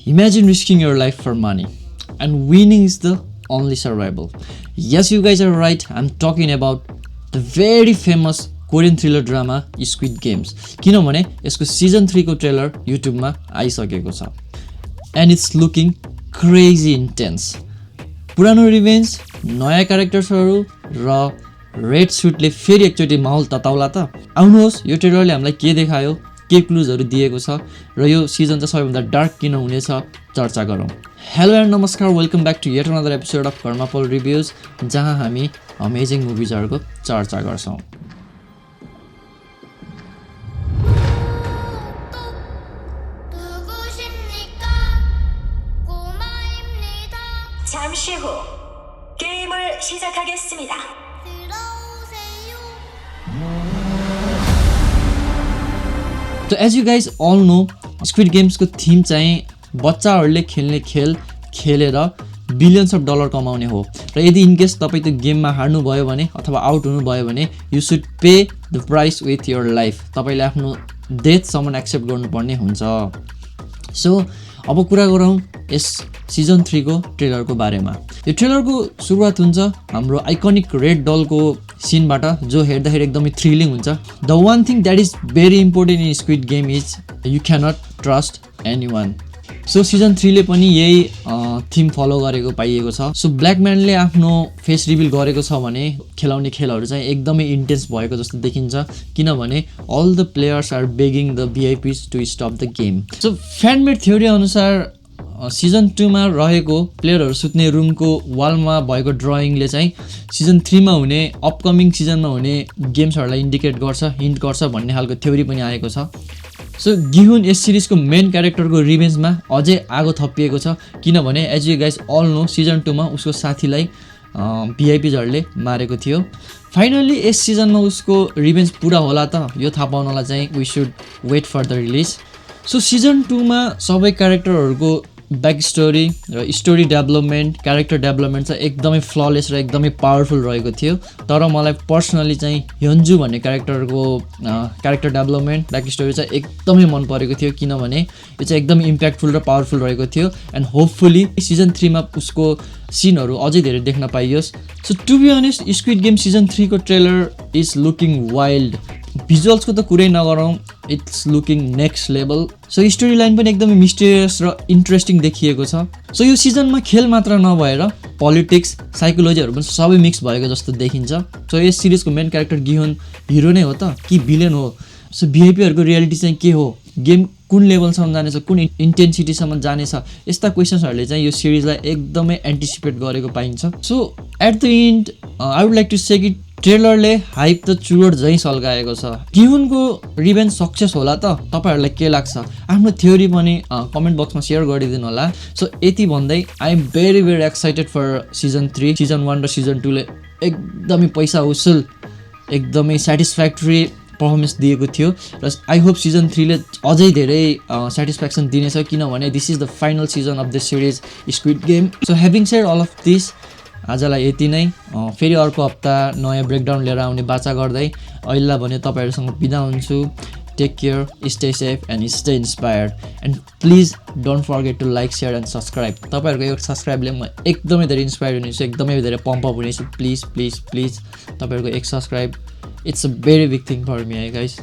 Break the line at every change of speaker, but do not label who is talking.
Imagine risking your life for money, and winning is the only survival. Yes, you guys are right. I'm talking about the very famous Korean thriller drama Squid Games. किनभने यसको season 3 को trailer युट्युबमा आइसकेको छ and it's looking crazy intense. पुरानो revenge, नयाँ क्यारेक्टर्सहरु र red सुटले फेरि एकचोटी माहौल तताउला त। आउनुहोस् यो ट्रेलरले हामीलाई के देखायो, के क्लुजहरु दिएको छ र यो सिजन चाहिँ सबैभन्दा डार्क किन हुनेछ चर्चा गरौँ। हेलो एन्ड नमस्कार, welcome back to yet another episode of Karmaphal reviews, जहाँ हामी अमेजिङ मुभिजहरुको चर्चा गर्छौं।
잠시 후 게임을 시작하겠습니다.
So as you guys all know, Squid Games को थीम चाहिँ बच्चाहरूले खेल्ने खेल खेलेर बिलियन्स अफ डलर कमाउने हो र यदि इन केस तपाई त्यो गेममा हार्नु भयो भने अथवा आउट हुनु भयो भने you should pay the price with your life. तपाईले आफ्नो डेथ सम्म एक्सेप्ट गर्नुपर्ने हुन्छ। सो अब कुरा गरौँ यस सिजन 3 को ट्रेलरको बारेमा। यो ट्रेलरको सुरुवात हुन्छ हाम्रो आइकनिक रेड डलको सिनबाट, जो हेर्दाखेरि एकदमै थ्रिलिङ हुन्छ। The one thing that is very important in Squid Game is you cannot trust anyone. So season 3 ले पनि यही थिम फलो गरेको पाइएको छ। सो ब्ल्याकम्यानले आफ्नो फेस रिभिल गरेको छ भने खेलाउने खेलहरू चाहिँ एकदमै इन्टेन्स भएको जस्तो देखिन्छ, किनभने all the players are begging the VIPs to stop the game. So fan made theory अनुसार सिजन 2 मा रहेको प्लेयरहरू सुत्ने रुमको वालमा भएको ड्रइङले चाहिँ सिजन 3 मा हुने अपकमिङ सिजनमा हुने गेम्सहरूलाई इन्डिकेट गर्छ, हिन्ट गर्छ भन्ने खालको थ्योरी पनि आएको छ। सो गिहुन यस सिरिजको मेन क्यारेक्टरको रिभेन्जमा अझै आगो थपिएको छ, किनभने as you guys all know season 2 मा उसको साथीलाई भिआइपिजहरूले मारेको थियो। फाइनल्ली यस सिजनमा उसको रिभेन्ज पुरा होला त, यो थाहा पाउनलाई चाहिँ we should wait for the release. So season 2 मा सबै क्यारेक्टरहरूको ब्याक स्टोरी र स्टोरी डेभलपमेन्ट, क्यारेक्टर डेभलपमेन्ट चाहिँ एकदमै फ्ललेस र एकदमै पावरफुल रहेको थियो। तर मलाई पर्सनली चाहिँ ह्योन्जु भन्ने क्यारेक्टरको क्यारेक्टर डेभलपमेन्ट, ब्याक स्टोरी चाहिँ एकदमै मन परेको थियो, किनभने यो चाहिँ एकदमै इम्प्याक्टफुल र पावरफुल रहेको थियो। एन्ड होपफुली सिजन 3 मा उसको सिनहरू अझै धेरै देख्न पाइयोस्। So to be honest Squid Game season 3 को ट्रेलर इज लुकिङ वाइल्ड। भिजुअल्सको त कुरै नगरौँ, it's looking next level. So story line पनि एकदमै मिस्टेरियस र इन्ट्रेस्टिङ देखिएको छ। सो यो सिजनमा खेल मात्र नभएर पोलिटिक्स, साइकोलोजीहरू पनि सबै मिक्स भएको जस्तो देखिन्छ। सो यस सिरिजको मेन क्यारेक्टर गिहुन हिरो नै हो त कि भिलेन हो? सो भिआइपीहरूको रियालिटी चाहिँ के हो, गेम कुन लेभलसम्म जानेछ, कुन इन्टेन्सिटीसम्म जानेछ, यस्ता क्वेसन्सहरूले चाहिँ यो सिरिजलाई एकदमै एन्टिसिपेट गरेको पाइन्छ। So at the end I would like to say कि ट्रेलरले हाइप त चुरोट झैँ सल्काएको छ। गिहुनको रिभेन्ज सक्सेस होला त? तपाईहरूलाई के लाग्छ? आफ्नो थ्योरी पनि कमेन्ट बक्समा सेयर गरिदिनु होला। सो यति भन्दै I am very very excited for season 3। Season 1 र सिजन 2 ले एकदमै पैसा वसुल, एकदमै सेटिस्फ्याक्ट्री पर्फर्मेन्स दिएको थियो र आई होप सिजन 3 ले अझै धेरै सेटिस्फ्याक्सन दिनेछ, किनभने this is the final season of the series squid game. So having said all of this, आजलाई यति नै। फेरि अर्को हप्ता नयाँ ब्रेकडाउन लिएर आउने बाचा गर्दै अहिले भने तपाईँहरूसँग बिदा हुन्छु। Take care, stay safe and stay inspired and please don't forget to like, share and subscribe. तपाईँहरूको यो सब्सक्राइबले म एकदमै धेरै इन्सपायर हुनेछु, एकदमै धेरै पम्प अप हुनेछु। प्लिज प्लिज प्लिज तपाईँहरूको एक subscribe, it's a very big thing for me है गाइस।